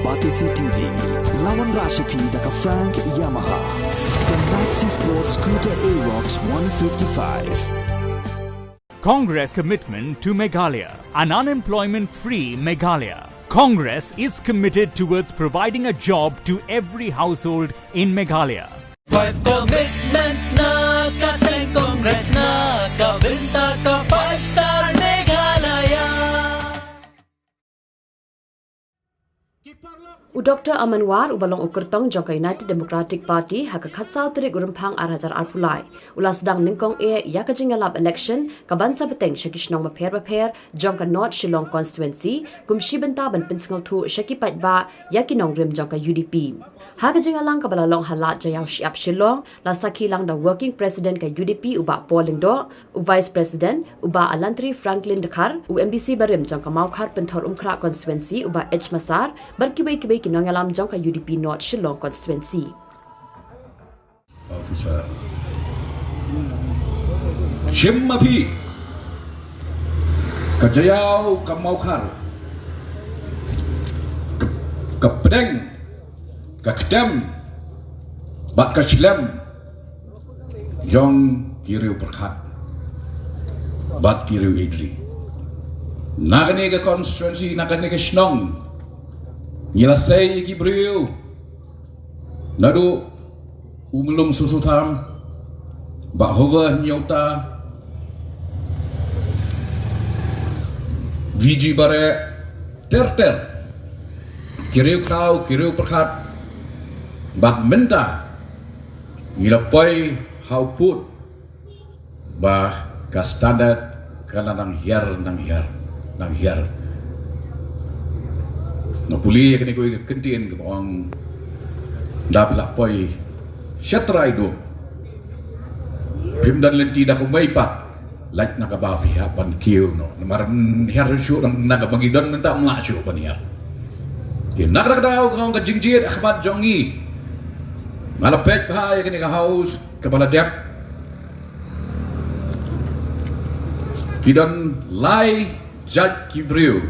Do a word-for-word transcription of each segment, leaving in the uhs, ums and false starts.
Batesi T V, lawan Rashipi da ka Frank Yamaha. The Maxi Sport Scooter Aerox one fifty-five. Congress commitment to Meghalaya, an unemployment free Meghalaya. Congress is committed towards providing a job to every household in Meghalaya. Five commitments na ka seng Congress na ka bynta ka five star Meghalaya. U Doctor Aman War, uba long u kyrtong jong ka United Democratic Party ha ka khatsaw tarik u Rymphang ar hajar arphew lai, u la sdang nyngkong eh ïa ka jingïalap election ka ban sa bteng sha ki shnong bapher bapher jong ka North Shillong Constituency, kum shi bynta ban pynsngewthuh sha ki paidbah ïa ki nongrim jong ka U D P. Ha ka jingïalang kaba la long ha Lad Jaiaw Shyiap Shillong, la sakhi lang da Working President ka U D P u Bah Paul Lyngdoh, u Vice President u Bah Alantri Franklin Dkhar, u M D C barim jong ka Mawkhar Pynthorumkhrah Constituency u Bah H Massar, bad kiwei kiwei ki nongïalam jong ka U D P North Shillong Constituency. Officer. Shim ma phi ka Jaiaw, ka Mawkhar, ka, ka pdeng, ka ktem bad ka shlem jong ki riew pyrkhat bad ki riew ïeit ri. Na kane ka constituency, na kane ka shnong, ngi la sei ïa ki briew naduh u Mlung Susutham, Bah Hover Hynñiewta, V G Bareh, ter ter, ki riew khraw, ki riew pyrkhat, bad mynta ngi la poi ha u pud ba ka standard ka la nang hiar, nang hiar, nang hiar. Nga pule ïa kane kawei ka kyntien kaba ong, da phi la poi sha trai duh, phim don lynti da kumwei pat, lait na kaba phi hap ban kiew noh. Namar, mm, hiar shuh na, na kaba ngi don mynta, ym lah shuh ban hiar. Te na kata ka daw, ka ong ka jingjied ha khmat jong ngi, nga la peit bha ïa kane ka House kaba la dep. Ki don lai jait ki briew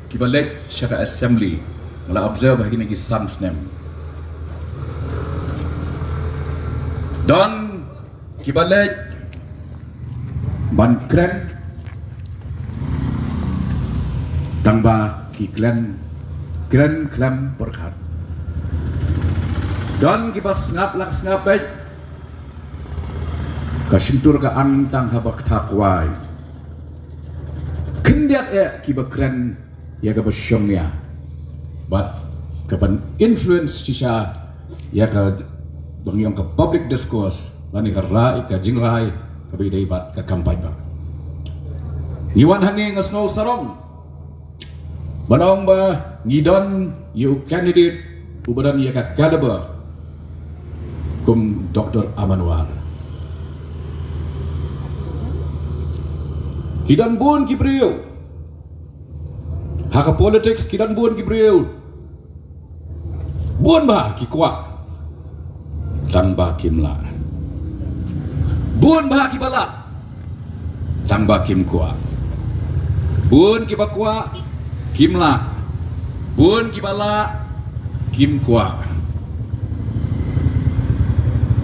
kiba leit sha ka assembly. Nga la observe ha kine ki san snem. Don kiba leit ban kren tang ba ki kren, kren khlem pyrkhat. Don kiba sngap la ka sngap beit, ka shyntur ka ang tang haba ktah kwai. Khyndiat eh kiba kren ïa kaba shongnia bad kaban influence shisha ïa kaba ngi ong ka public discourse lane ka rai, ka jingrai kaba ïadei bad ka kam paidbah. Ngi wan hangne, nga sngew sarong ban ong ba ngi don ïa u candidate uba don ïa ka caliber kum Doctor Aman War. Ki don bun ki briew ha ka politics, ki don bun ki briew, bun bha ki kwah, tang ba kim lah. Bun bha kiba lah, tang ba kim kwah. Bun kiba kwah, kim lah. Bun kiba lah, kim kwah.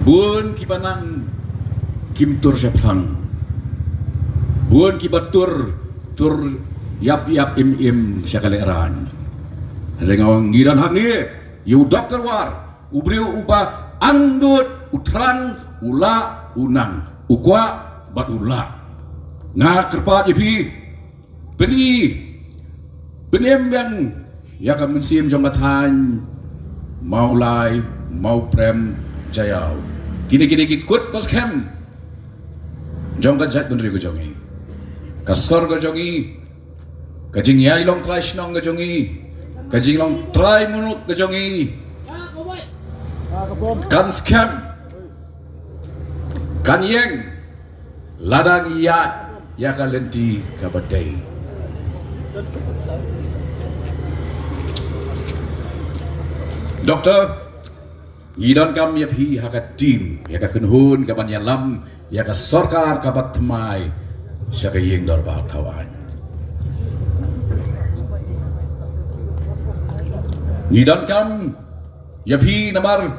Bun kiba nang, kim tur shaphrang. Bun kiba tur, tur ïap ïap im im sha ka lehraiñ. Hynrei nga ong, ngi don hangne ïa u Doctor War, u briew uba angnud, u thrang, u lah, u nang, u kwah bad u lah. Nga kyrpad ïa phi, pyni, pynim biang ïa ka mynsiem jong ka thaiñ Mawlai, Mawprem, Jaiaw. Kine, kine ki kut ba skhem jong ka jaitbynriew ka jong ngi, ka sor ka jong ngi, ka jingïailong trai shnong ka jong ngi, ka jinglong trai muluk ka jong ngi kan skhem, kan ïeng lada ngi ïaid ïa ka lynti kaba dei. Doctor, ngi donkam ïa phi ha ka team, ïa ka kynhun kaban ïalam ïa ka sorkar kaba thymmai sha ka ïing dorbar thaw aiñ. Ngi donkam ïa phi namar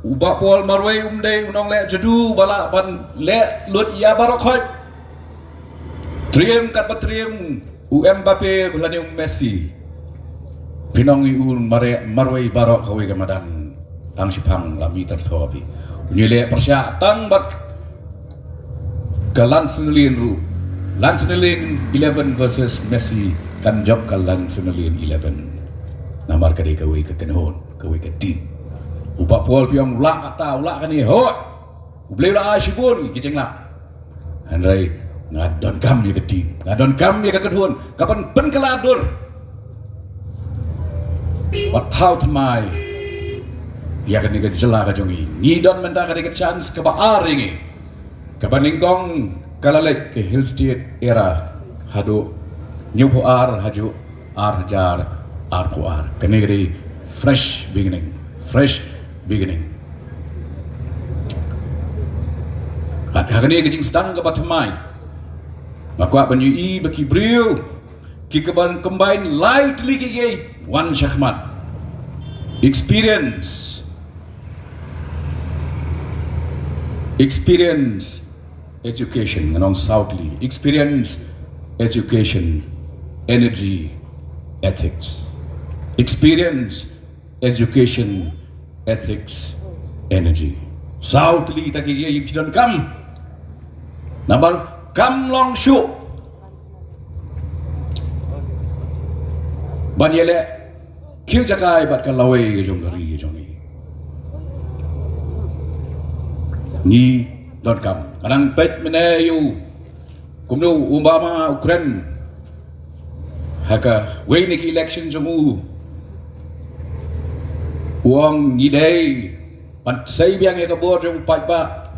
u Bah Paul marwei um dei u nongleh jadu ba lah ban leh lut ïa baroh khoit. Triem kat ba triem u Mbappe lane u Messi. Phi nong i un mareh marwei baroh kawei ka madan. Tang shiphang la mi ter tho phi. Ngi leh pyrshah tang bad ka Lansinalin ruh. Lansinalin eleven versus Messi kan jop ka Lansinalin eleven. Namar ka dei kawei ka kynhun, kawei ka team. U Bah Paul phi ong u lah kata, u lah kane, hooid. U Blei u la ai shibun ki jinglah. Hynrei nga donkam ïa ka team, nga donkam ïa ka kynhun, ka ban pynkylla dur. Wat thaw thymmai ïa kane ka jylla ka jong ngi. Ngi don mynta ka dei ka chance kaba ar ïa ngi. Kaba nyngkong ka la leit ka Hill State Era haduh hynñiewphew ar haduh ar hajar arphew ar. Kane ka dei fresh beginning, fresh beginning. Ha, ha kane ka jingsdang kaba thymmai nga kwah ban ïohi ba ki briew ki kaba combine lai tylli ki ei wan shakhmat. Experience, experience, education, ngan ong saw tylli. Experience, education, energy, ethics. Experience, education, ethics, energy. Saw tylli kita ki ei phi donkam. Namar kam long shuh ban ïaleh khiew jakai bad ka lawei ka jong ka ri ka jong ngi. Ngi donkam. Ka dang peit mynne ïa u kumno u Obama u kren ha kawei na ki election jong u. U ong ngi dei ban sei biang ïa ka bor jong u paidbah,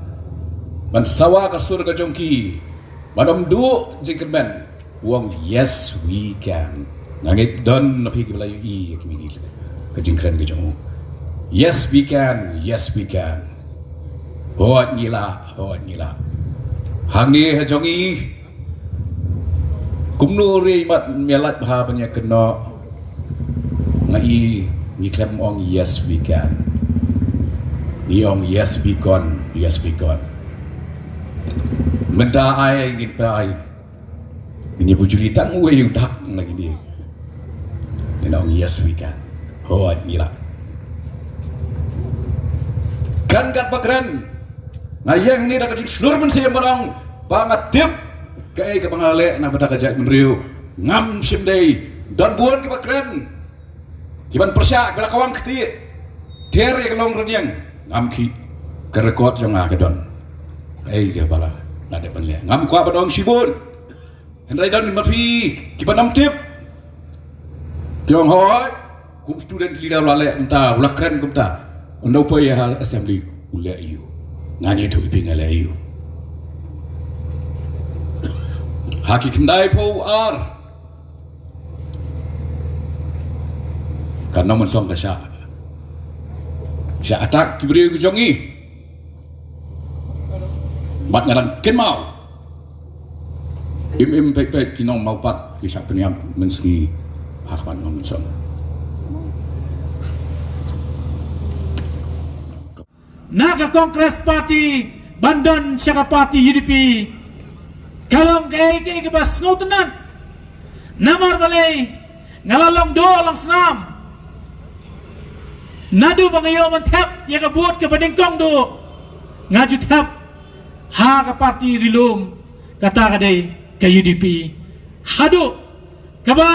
ban sawa ka sur ka jong ki, ban ym duh jingkyrmen. U ong yes we can. Nga ngeit don na phi kiba la ïohi ïa kine ki, ka jingkren ka jong u. Yes we can, yes we can. Hooid ngi lah, hooid ngi lah. Hangne ha jong ngi kumno re mat me lait bha ban ïa kynnoh. Nga i ngi khlem ong yes we can. Ngi ong yes we can, yes we can. Mynta ai ngin pynai. Ngin ïa bujli tang uwei u dak na kine. Ngin ong yes we can. Hooid ngi lah. Kan kat ba kren. Nga ïeng ni da ka jingshlur mynsiem ban ong ba nga tip kaei kaba nga leh na bynta ka jaitbynriew. Ngam shym dei. Don bun kiba kren. Kiban pyrshah ba la kawang kti. Ter ïa ka long rynïeng. Ngam khih. Ka record jong nga ka don. Ei ka ba la, la dep ban leh. Ngam kwah ban ong shibun. Hynrei don ma phi kiban ym tip. Ki ong hooid. Kum student leader u la leh mynta, u la kren kumta. Ynda u poi ha assembly u leh ïa u. Ngan ïathuh ïa phi nga leh ïa u. Ha ki khyndai phew ar. Ka Nongmynsong ka shah, shah attack ki briew ki jong ngi. Bad nga dang kynmaw. Im im peit peit ki nong Mawpat ki shah pynïap mynsngi ha khmat Nongmynsong. Na ka Congress Party ban don sha ka party U D P. Ka long kaei kaei kaba sngewtynnat. Namar balei nga la long doh long snam. Naduh ba nga ïoh ban thep ïa ka vote kaba nyngkong doh, nga ju thep ha ka party Ri Lum, kata ka dei ka U D P. Haduh kaba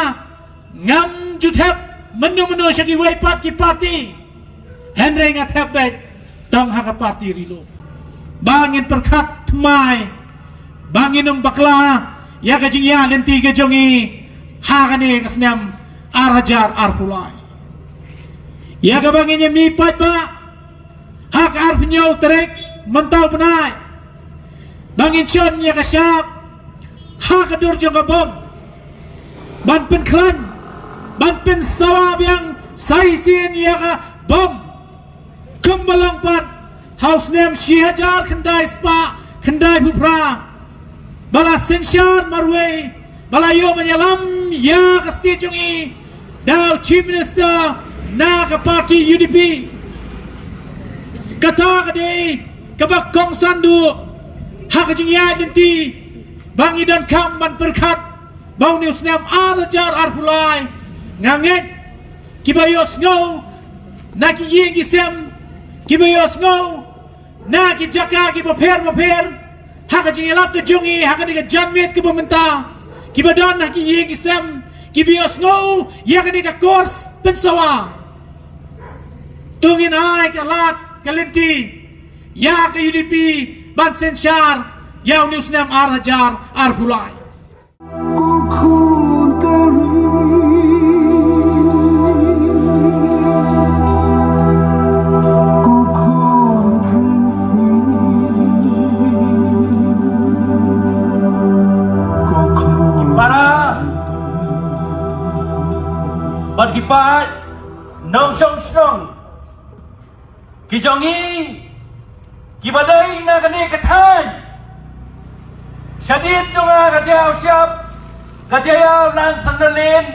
ngam ju thep mynno mynno sha kiwei pat ki party. Hynrei nga thep beit tang ha ka party Ri Lum. Ba ngin pyrkhat thymmai, ba ngin ym bakla ïa ka jingïaid lynti ka jong ngi ha kane ka snem ar hajar arphew lai. Ïa kaba ngin ïa mih paidbah ha ka arphew hynñiew tarik mynta u bnai. Ba ngin shon ïa ka shap ha ka dur jong ka bom, ban pynkhlaiñ, ban pynsawa biang sa shisien ïa ka bom. Kumba long pat ha u snem shi hajar khyndai spah khyndai phew phra, ba la synshar marwei, ba la ïoh ban ïalam ïa ka state jong ngi da u Chief Minister Na ka party U D P, kata ka dei kaba kongsan duh ha ka jingïaid lynti ba ngi donkam ban pyrkhat ba une u snem ar hajar arphew lai, nga ngeit kiba ïohsngew na ki ïing ki sem, kiba ïohsngew na ki jaka kiba pher bapher ha ka jingïalap ka jong ngi ha kane ka janmiet kaba mynta, kiba don ha ki ïing ki sem, kiba ïohsngew ïa kane ka course pynsawa. To ngin ai ka lad ka lynti ïa ka U D P ban synshar ïa une u snem ar hajar arphew lai. Ko khun ka ri, ko khun Prince. Ko khun. Ki para bad ki paid nongshong shnong ki jong ngi kiba dei na kane ka thaiñ. Shadien jong nga ka jia u Shap, ka jia u Langsynralin,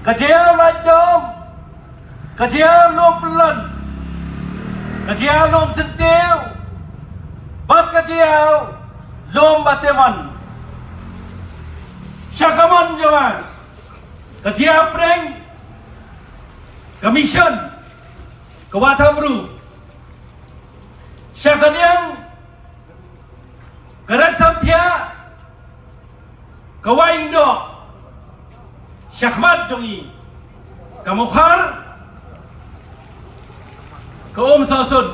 ka jia u Laitdom, ka jia u Lum Pyllun, ka jia u Lum Syntiew, bad ka jia u Lum Batemon. Sha ka mon jong nga ka jia u Pdeng, ka Mission, ka Wah Thamru. Sha ka niang ka Rek Samthiah, ka Wah Ingdoh, sha khmat jong ngi ka Mawkhar, ka Umsawsun.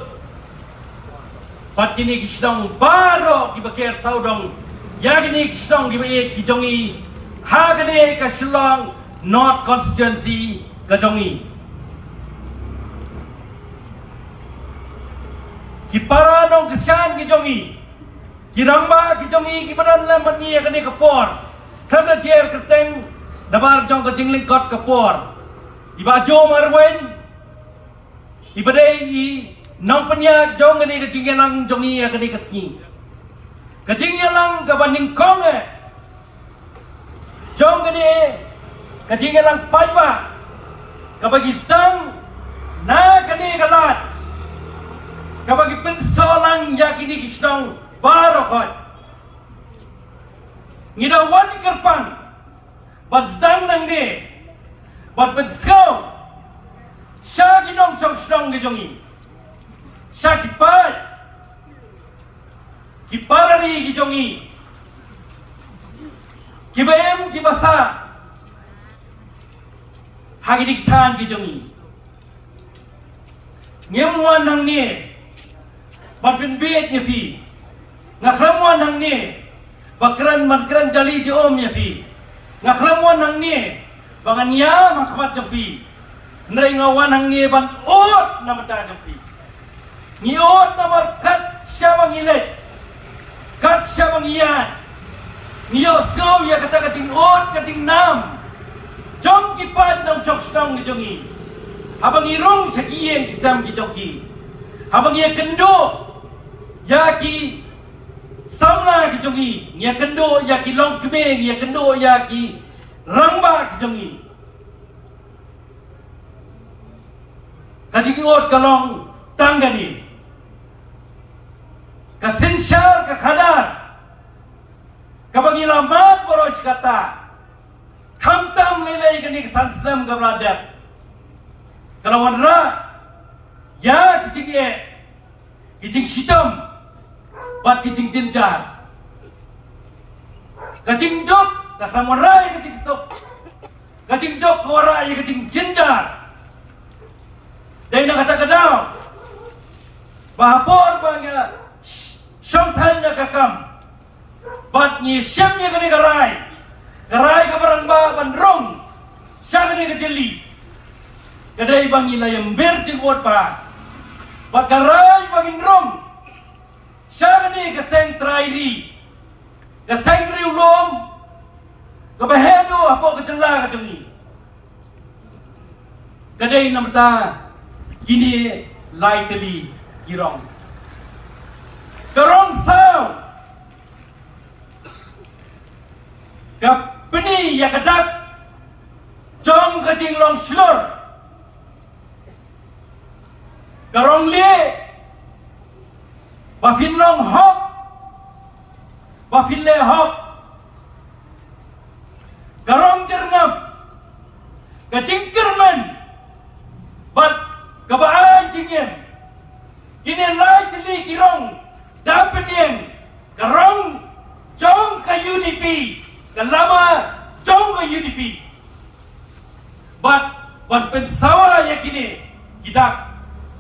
Bad kine ki shnong baroh kiba ker sawdong ïa kine ki shnong kiba ïeit ki jong ngi ha kane ka Shillong North Constituency ka jong ngi. Ki para nongkyrshan ki jong ngi, ki rangbah ki jong ngi kiba don lem bad ngi ha kane ka por, khlem da jer kyrteng namar jong ka jinglyngkot ka por. I Bah Joe Marwein, iba dei i nongpynïaid jong kane ka jingïalang jong ngi ha kane ka sngi. Ka jingïalang kaba nyngkong eh jong kane ka jingïalang paidbah kaba ki sdang na kane ka lad, kaba ki pynsngew lang ïa kine ki shnong baroh khoit. Ngi da wan kyrpang ban sdang nangne ban pynsngew sha ki nongshong shnong ki jong ngi, sha ki paid, ki para ri ki jong ngi, kiba im kiba sah ha kine ki thaiñ ki jong ngi. Ngim wan hangne ban pynbieit ïa phi. Nga khlem wan hangne ba kren ban kren jali jahum ïa phi. Nga khlem wan hangne ba ngan ïam ha khmat jong phi. Hynrei nga wan hangne ban ud na bynta jong phi. Ngi ud namar kat shaba ngi leit, kat shaba ngi ïaid, ngi ïohsngew ïa kata ka jingud ka jingnam jong ki paid nongshong shnong ki jong ngi haba ngi rung sha ki ïing ki sem ki jong ki, haba ngi ïakynduh ïa ki samla ki jong ngi, ngi ïakynduh ïa ki longkmie, ngi ïakynduh ïa ki rangbah ki jong ngi. Ka jingud ka long tang kane. Ka synshar ka khadar kaba ngi la mad baroh shi katta, khamtam lei lei kane ka san snem kaba la dep, ka la wanrah ïa ki jingeh, ki jingshitom bad ki jingjynjar. Ka jingduk ka khlem wanrah ïa ka jingsuk, ka jingduk ka wanrah ïa ka jingjynjar. Dei na kata ka daw ba ha por ba ngi shong thaiñ na ka kam bad ngi shim ïa kane ka rai, ka rai kaba rangbah ban rung sha kane ka jylli, ka dei ba ngi la ïambir jingmut bha bad ka rai ba ngin rung sha kane ka seng trai ri, ka seng riewlum kaba heh duh hapoh ka jylla ka jong ngi. Ka dei namar kine lai tylli ki rong. Ka rong saw ka pyni ïa ka dak jong ka jinglong shlur Ka rong lieh ba phin long hok, ba phin leh hok. Ka rong jyrngam, ka jingkyrmen bad kaba ai jingim. Kine lai tylli ki rong da pynïeng ka rong jong ka U D P, ka lama jong ka U D P. Bad ban pynsawa ïa kine ki dak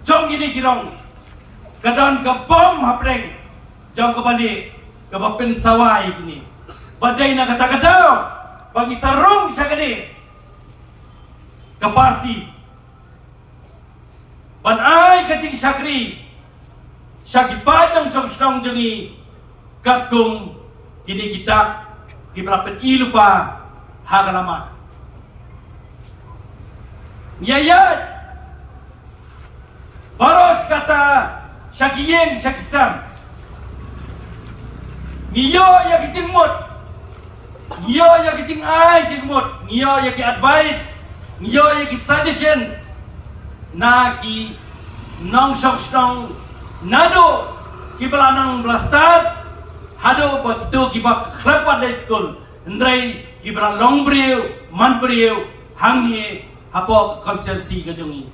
jong kine ki rong, ka don ka bom hapdeng jong kaba lieh kaba pynsawa ïa kine. Bad dei na kata ka daw ba ngi sa rung sha kane ka party ban ai ka jingshakri sha ki paid nongshong shnong jong ngi katkum kine ki dak kiba la pyni lypa ha ka lama. Ngi ïa ïaid baroh shi katta sha ki ïing sha ki sem. Ngi ïoh ïa ki jingmut, ngi ïoh ïa ki jingai jingmut, ngi ïoh ïa ki advice, ngi ïoh ïa ki suggestions na ki nongshong shnong, naduh kiba la nang ba la stad haduh ba kito kiba khlem pat leit skul, hynrei kiba la long briew man briew hangne hapoh ka constituency ka jong ngi.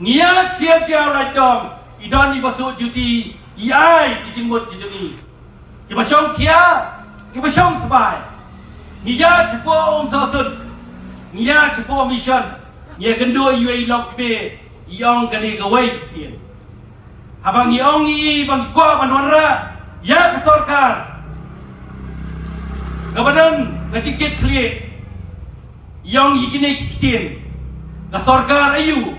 Ngi ïaid sha ïa u laitdom, i don iba suk juti, i ai ki jingmut ki jong ngi. Kiba shong khia, kiba shong sbai. Ngi ïaid shapoh um sohsut, ngi ïaid shapoh mission. Ngi ïakynduh iwei i lok kmie, i ong kane kawei ka ktien. Haba ngi ong ïa i ba ngi kwah ban wanrah ïa ka sorkar kaba don ka jingkit khlieh, i ong ïa kine ki ktien: ka sorkar aïu?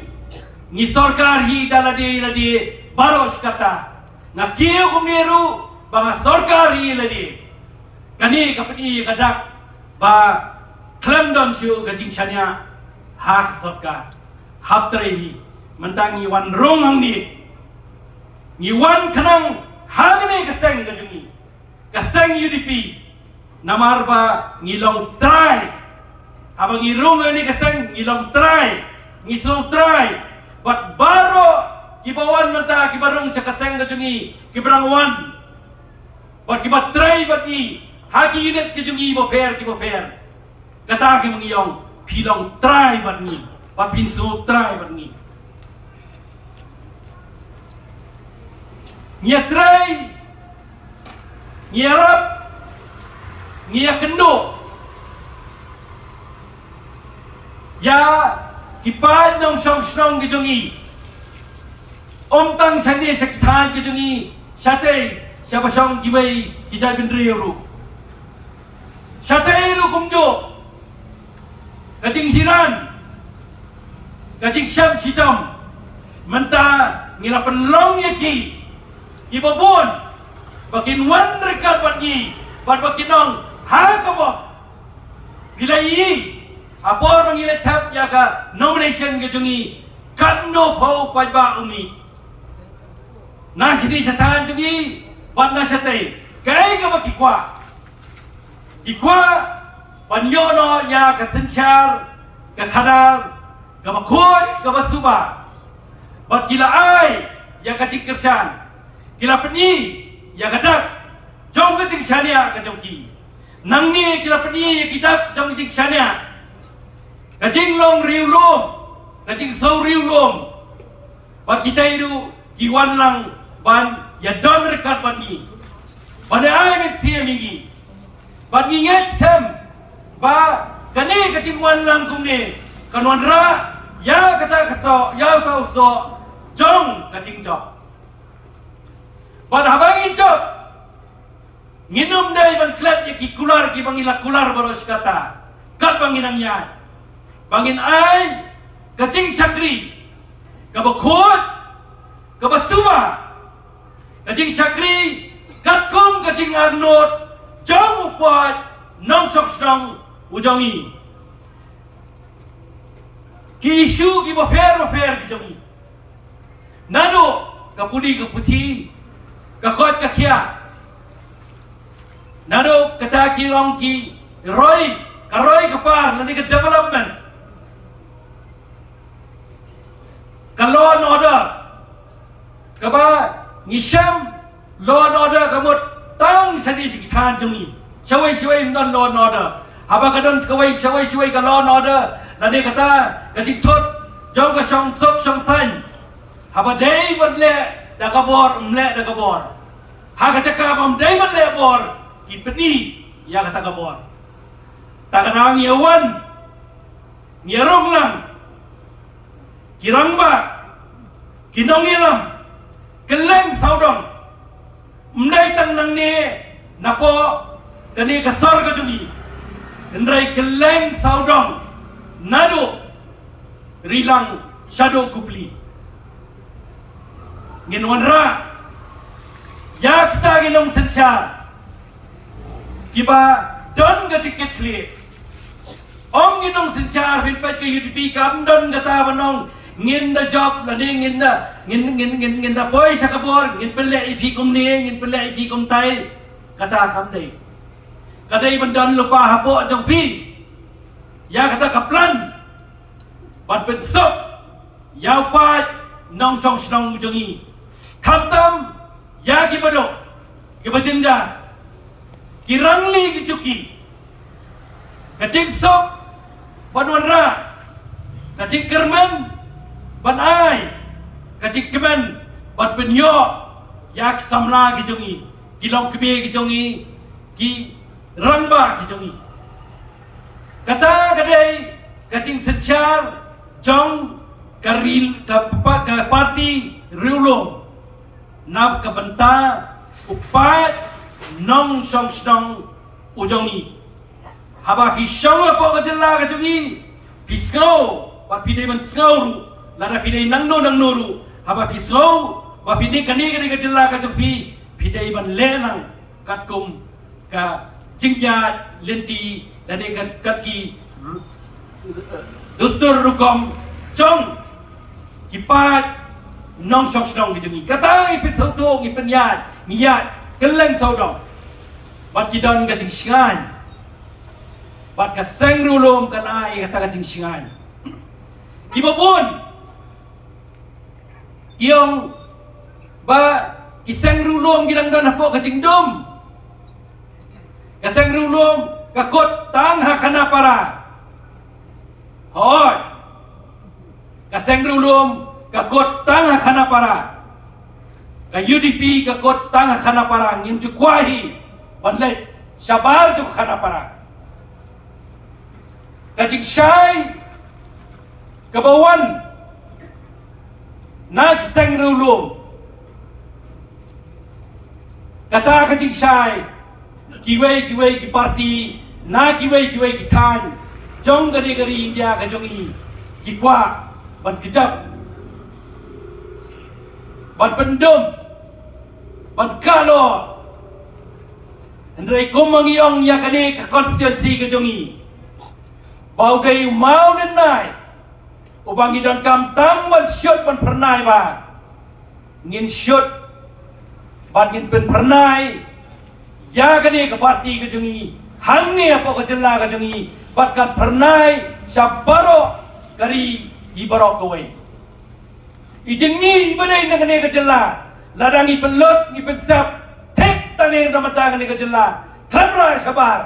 Ngi sorkar hi da lade lade baroh shi katta. Nga kiew kumne ruh ba nga sorkar hi lade. Kane ka pyni ïa ka dak ba khlem don shuh ka jingshaniah ha ka sorkar. Hap trei hi. Mynta ngi wan rung hangne, ngi wan khnang hangne ka seng ka jong ngi, ka seng U D P. Namar ba ngi long trai. Haba ngi rung hangne ka seng ngi long trai, ngi sngewtrai bad baroh kiba wan mynta, kiba rung sha ka seng ka jong ngi, kiba dang wan bad kiba trei bad ngi ha ki unit ki jong ngi bapher ki bapher. Kata ki ngi ong, phi long trai bad ngi, bad phin sngewtrai bad ngi. Ngi ïa trei, ngi ïa rap, ngi ïa kynduh ïa ki paid nongshong shnong ki jong ngi. Ym tang shane sha ki thaiñ ki jong ngi, shatei sha ba shong kiwei ki jaitbynriew ruh. Shatei ruh kumjuh, ka jinghiran, ka jingshem shitom. Mynta ngi la pynlong ïa ki, kiba bun ba kin wan ryngkat bad ngi, bad ba kin ong ha ka bok. Phi la ïohi ha por ba ngi la thep ïa ka nomination ka jong ngi, katno phew paidbah u mih na shane sha thaiñ jong ngi bad na shatei. Kaei kaba ki kwah? Ki kwah ban ïoh noh ïa ka synshar, ka khadar kaba khuid, kaba suba. Bad ki la ai ïa ka jingkyrshan, ki la pyni ïa ka dak jong ka jingshaniah ka jong ki. Nangne ki la pyni ïa ki dak jong ka jingshaniah, ka jinglong riewlum, ka jingsngew riewlum. Bad kitei ruh ki wan lang ban ïa don ryngkat bad ngi, ban ïa ai mynsiem ïa ngi. Bad ngi ngeit skhem ba kane ka jingwan lang kumne kan wanrah ïa kata ka soh, ïa uta u soh jong ka jingjop. Bad haba ngi jop, ngin ym dei ban klet ïa ki kular kiba ngi la kular baroh shi katta. Katba ngin nang ïaid, ba ngin ai ka jingshakri kaba khuid, kaba suba, ka jingshakri katkum ka jingangnud jong u paid nongshong shnong u jong ngi. Ki issue kiba pher bapher ki jong ngi, naduh ka pule ka puthi, ka koit ka khiah, naduh kata ki long ki roi, ka roi ka par lane ka development, ka law and order. Ngi shem law and order ka mut tang shane sha ki thaiñ jong ngi. Shawei shawei ym don law and order. Haba ka don kawei shawei shawei ka law and order, lane kata ka jingthut jong ka shongsuk shongsaiñ, haba dei ban leh da ka bor, ym leh da ka bor. Ha ka jaka bym dei ban leh bor, ki pyni ïa kata ka bor. Ta ka dang ïa wan, ngi rung lang, ki rangbah, ki nongïalam, kylleng sawdong. Ym dei tang nangne napoh kane ka sor ka jong ngi, hynrei kylleng sawdong naduh Rilang shaduh Kubli. Ngin wanrah ïa kita ki nongsynshar kiba don ka jingkitkhlieh. Ong ki nongsynshar, phin peit ka U D P kam don kata ban ong ngin da jop lane ngin da, ngin, ngin, ngin, ngin da poi sha ka bor, ngin pynleh ïa phi kumne, ngin pynleh ïa phi kumtai. Kata kam dei. Ka dei ban don lypa hapoh jong phi ïa kata ka plan ban pynsuk ïa u paid nongshong shnong jong ngi. Khamtam ïa ki baduk, ki bajynjar, ki rangli, ki juki. Ka jingsuk ban wanrah, ka jingkyrmen ban ai, ka jingkmen ban pynïoh ïa ki samla ki jong ngi, ki longkmie ki jong ngi, ki rangbah ki jong ngi. Kata ka dei ka jingsynshar jong ka ril, ka pa-, ka parti riewlum na ka bynta u paid nongshong shnong u jong ngi. Haba phi shong hapoh ka jylla ka jong ngi, phi sngew, bad phi dei ban sngew ruh, lada phi dei nangno nangno ruh, haba phi sngew ba phi dei kane kane ka jylla ka jong phi, phi dei ban leh lang katkum ka jingïaid lynti lane ka, kat ki dustur rukom jong ki paid nongshong shnong ki jong ngi. Kata ngi pynsngewthuh, ngi pynïaid, ngi ïaid kylleng sawdong. Bad ki don ka jingshngaiñ, bad ka seng riewlum kan ai kata ka jingshngaiñ. Kiba bun ki ong ba ki seng riewlum ki dang don hapoh ka jingdum. Ka seng riewlum ka kut tang ha Khanapara. Hooid. Ka seng riewlum ka kut tang ha Khanapara. Ka U D P ka kut tang ha Khanapara, ngim ju kwah hi ban leit shabar jong ka Khanapara. Ka jingshai kaba wan na ki seng riewlum, kata ka jingshai kiwei kiwei ki parti na kiwei kiwei ki thaiñ jong kane ka ri India ka jong ngi ki kwah ban kjap, ban pyndum, ban kaloh. Hynrei kumba ngi ong ïa kane ka constituency ka jong ngi, ba u dei u mawnai uba ngi donkam tang ban shut ban phyrnai, ba ngin shut bad ngin pynphyrnai ïa kane ka parti ka jong ngi hangne hapoh ka jylla ka jong ngi, bad kan phyrnai sha baroh ka ri hi baroh kawei. I jong ngi iba dei na kane ka jylla, lada ngi pynlut ngi pynsep thik tang ïa ka bynta kane ka jylla, khlem rah shabar,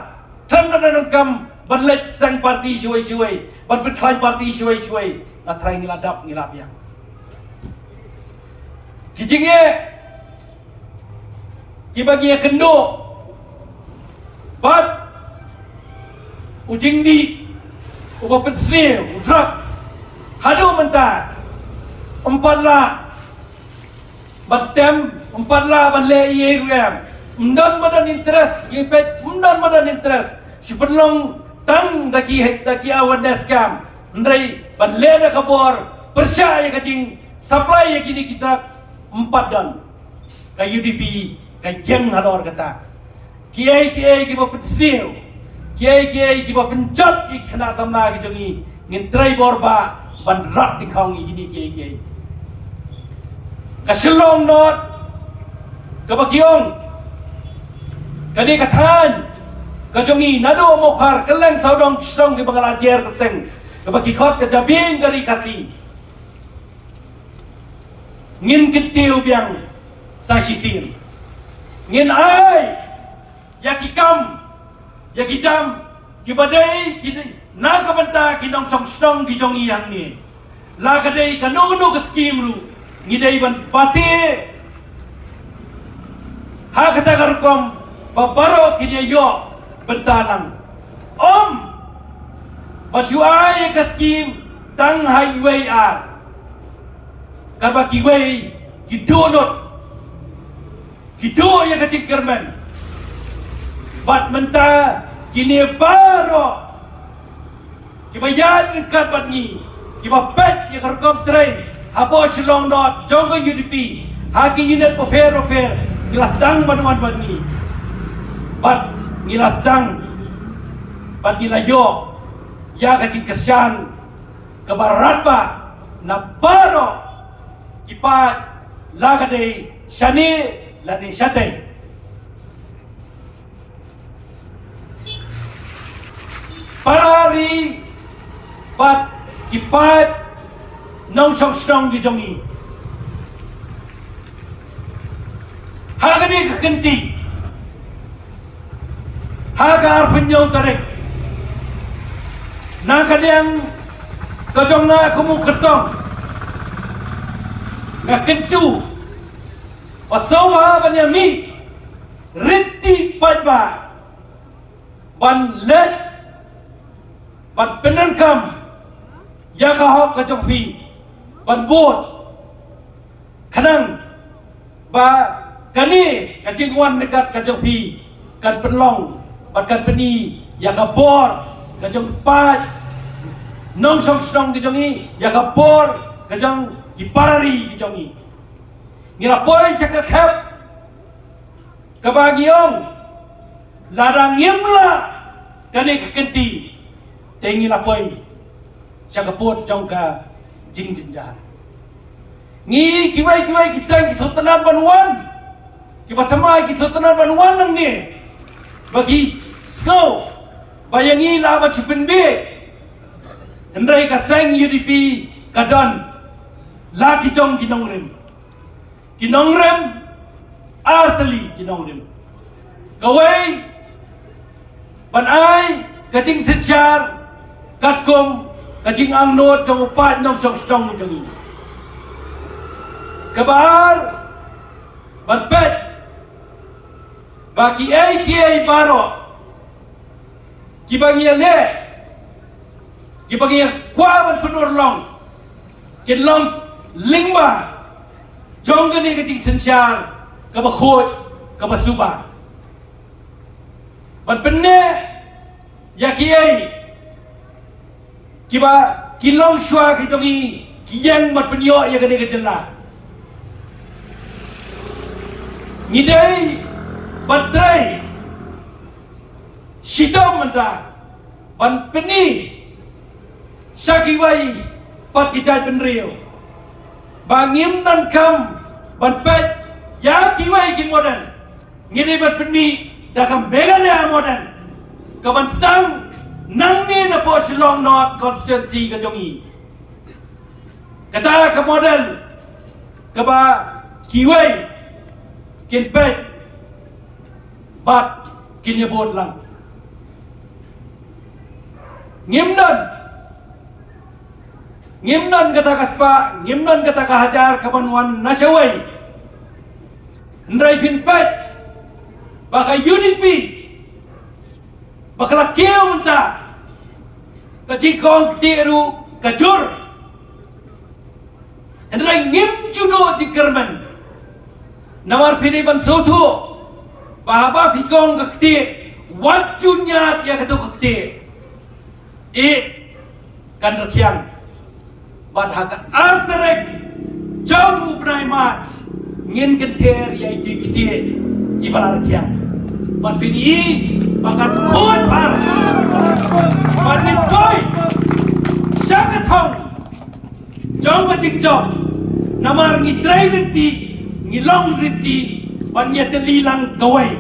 khlem da donkam ban leit seng parti shuwei shuwei, ban pynkhlaiñ parti shuwei shuwei, nga tharai ngi la dap ngi la biang. Ki jingeh kiba ngi ïakynduh bad u jingdih uba pynsniew, u drugs, haduh mynta ym pat lah ban tem, ym pat lah ban leh ei ei ruh em. Ym don ba don interest, ngi peit ym don ba don interest. Shu pynlong tang da ki, da ki awareness camp. Hynrei ban leh da ka bor pyrshah ïa ka jingsupply ïa kine ki drugs ym pat don. Ka U D P ka ïeng halor kata. Kiei kiei kiba pynsniew, kiei kiei kiba pynjot ïa ki khynnah samla ki jong ngi, ngin trei bor ba ban rat dikhong ïa kine kiei kiei. Ka Shillong North kaba ki ong kane ka thaiñ ka jong ngi, naduh Mawkhar kylleng sawdong ki shnong kiba nga la jer kyrteng, kaba ki khot ka jabieng ka ri Khasi. Ngin kyntiew biang Sa shisien ngin ai ïa ki kam, ïa ki jam kiba dei ki dei na ka bynta ki nongshong shnong ki jong ngi hangne. La ka dei kano kano ka skim ruh ngi dei ban bati ha kata ka rukom ba baroh kin ïa ïoh bynta lang. Ym ba shu ai ïa ka skim tang ha iwei ar, kaba kiwei ki duh lut, ki duh ïa ka jingkyrmen. Bad mynta kine baroh kiba ïaid ryngkat bad ngi, kiba peit ïa ka rukom trei hapoh Shillong North jong ka U D P ha ki unit bapher bapher, ngi la sdang ban wan bad ngi. Bad ngi la sdang bad ngi la ïoh ïa ka jingkyrshan kaba radbah na baroh ki paid, la ka dei shane lane shatei. Para ri bad ki paid nongshong shnong ki jong ngi. Ha kane ka kynti, ha ka arphew hynñiew tarik, na ka liang ka jong nga kum u kyrtong, nga kyntu ba sngewbha ban ïa mih rit paidbah ban leit ban pyndonkam ïa ka hok ka jong phi ban bud, khnang ba kane ka jingwan ryngkat ka jong phi kan pynlong bad kan pyni ïa ka bor ka jong ki paid nongshong shnong ki jong ngi, ïa ka bor ka jong ki para ri ki jong ngi. Ngi la poi sha ka khep kaba ngi ong, lada ngim lah kane ka kynti, te ngi la poi sha ka pud jong ka jingjynjar. Ngi kiwei kiwei ki seng ki sngewtynnat ban wan, kiba thymmai ki sngewtynnat ban wan nangne, ba ki sngew ba ïa ngi lah ban shu pynbeit. Hynrei ka seng U D P ka don la ki jong ki nongrim. Ki nongrim, ar tylli ki nongrim. Kawei, ban ai ka jingsynshar katkum ka jingangnud jong u paid nongshong shnong jong ngi. Kaba ar, ban peit ba kiei kiei baroh kiba ngi ïaleh, kiba ngi kwah ban pynurlong, kin long lyngba jong kane ka jingsynshar kaba khuid, kaba suba. Ban pynneh ïa kiei kiba ki longshuwa ki jong ngi ki ïeng ban pynïoh ïa kane ka jylla. Ngi dei ban trei shitom mynta ban pyni sha kiwei pat ki jaitbynriew ba ngim donkam ban peit ïa kiwei ki model. Ngi dei ban pynmih da ka Meghalaya model kaban sdang nangne napoh Shillong North constituency ka jong ngi. Kata ka model kaba kiwei kin peit bad kin ïabud lang. Ngim don, ngim don kata ka spah, ngim don kata ka hajar kaban wan na shawei. Hynrei phin peit ba ka U D P ba ka la kiew mynta, ka jingkong ktieh ruh ka jur. Hynrei ngim ju duh jingkyrmen. Namar phi dei ban sngewthuh ba haba phi kong ka ktieh, wat ju ñiad ïa kato ka ktieh. Ïeh, kan rkhiang. Bad ha ka ar tarik jong u bnai March ngin kynther ïa ki ktieh kiba la rkhiang. Bad phin ïohi ba kan khuid bha. Bad ngin poi sha ka thong jong ka jingjop. Namar ngi trei lynti, ngi long lynti, bad ngi ïatylli lang kawei.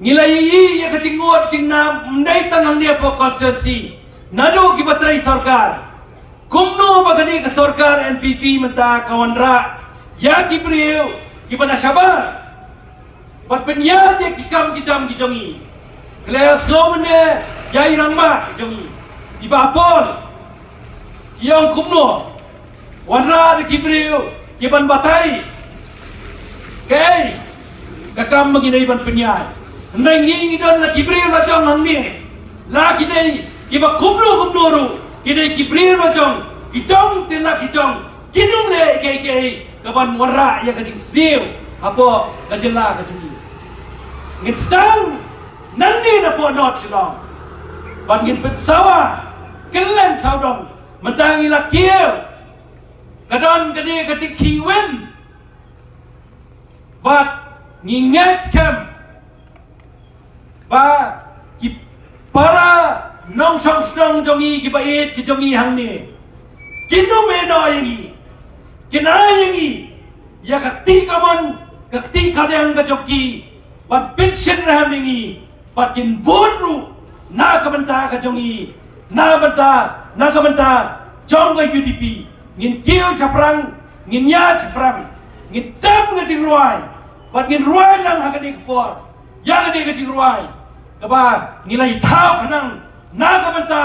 Ngi la ïohi ïa ka jingngud jingnam ym dei tang hangne hapoh constituency, naduh kiba trei sorkar. Kumno ba kane ka sorkar N P P mynta ka wanrah ïa ki briew kiba na shabar ban pynïaid ïa ki kam ki jam ki jong ngi. Khlem sngewbha ïa i rangbah ki jong ngi. I Bah Paul i ong kumno wanrah da ki briew kiban batai. Kaei ka kam ba ngi dei ban pynïaid? Hynrei ngi ngi don la ki briew la jong hangne, la ki dei kiba kumno kumno ruh, ki dei ki briew la jong, ki jong te la ki jong, kin ym leh kaei kaei kaban wanrah ïa ka jingsniew hapoh ka jylla ka jong ngi. Ngin sdang nangne napoh North Shillong ban ngin pynsawa kylleng sawdong. Mynta ngi la kiew ka don kane ka jingkhih win bad ngi ngeit skhem ba ki para nongshong shnong jong ngi, kiba ïeit ki jong ngi hangne, kin ym ïehnoh ïa ngi, kin ai ïa ngi ïa ka kti kamon ka kti kadiang ka jong ki ban pynshitrhem ïa ngi. Bad kin vote ruh na ka bynta ka jong ngi, na bynta, na ka bynta jong ka U D P. Ngin kiew shaphrang, ngin ïaid shaphrang, ngin tem ka jingrwai bad ngin rwai lang ha kane ka por ïa kane ka jingrwai kaba ngi la ïathaw khnang na ka bynta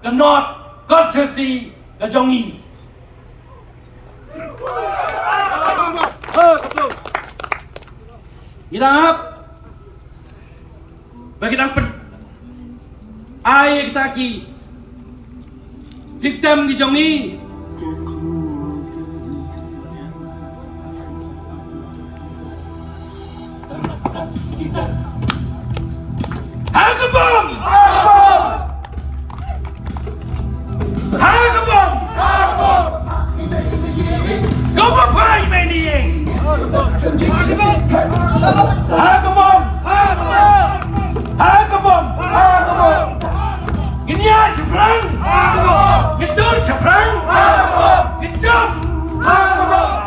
ka North Constituency ka jong ngi. Ngi dang ap ba ki dang pyn ai kita ki jingtem ki jong ngi. Ha ka bom! Ha ka bom! Go ba phai me ni ïeng. Ha ka bom! Ha ka bom! Ngin ïaid shaphrang! Ngin dur shaphrang! Ngin jop!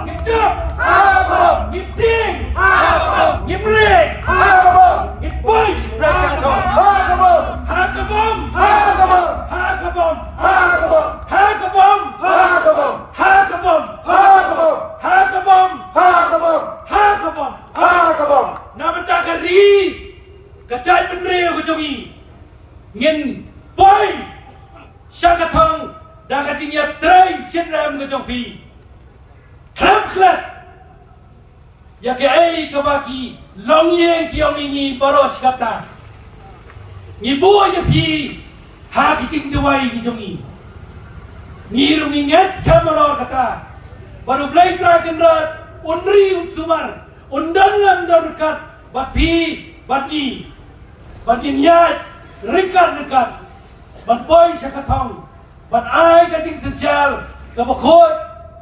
Ngin jop! Ngin tieng! Ngin rieh! Ngin poi shaphrang! Ha ka bom! Ha ka bom! Ha ka bom! Ha ka bom! Ha ka bom! Ha ka bom! Ha ka bom! Ha ka bom! Ha ka bom! Ha ka bom! Ha ka bom! Na bynta ka ri, ka jaitbynriew ka jong ngi, ngin poi sha ka thong da ka jingïatrei shitrhem ka jong phi. Khlem klet ïa kaei kaba ki longïing ki ong ïa ngi baroh shi katta. Ngi buh ïa phi ha ki jingduwai ki jong ngi. Ngi ruh ngi ngeit skhem halor kata ba U Blei Trai Kynrad un ri un sumar, un don lang don ryngkat bad phi bad ngi. Bad ngin ïaid ryngkat ryngkat ban poi sha ka thong ban ai ka jingsynshar kaba khuid,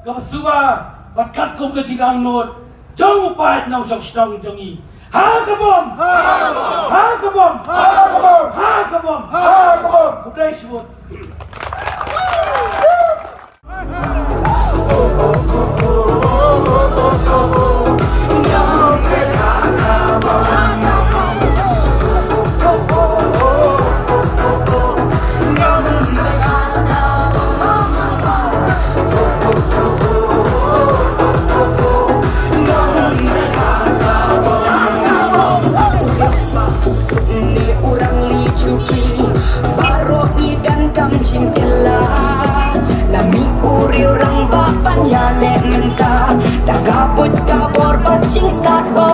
kaba suba, bad katkum ka jingangnud jong u paid nongshong shnong jong ngi. Ha ka bom! Ha ka bom! Ha ka bom! Ha ka bom! Khublei shibun. Ni orang li juki, baroh ngi donkam jingkylla. La mih u riew rangbah ban ïaleh mynta, da ka buit ka bor bad jingstad ba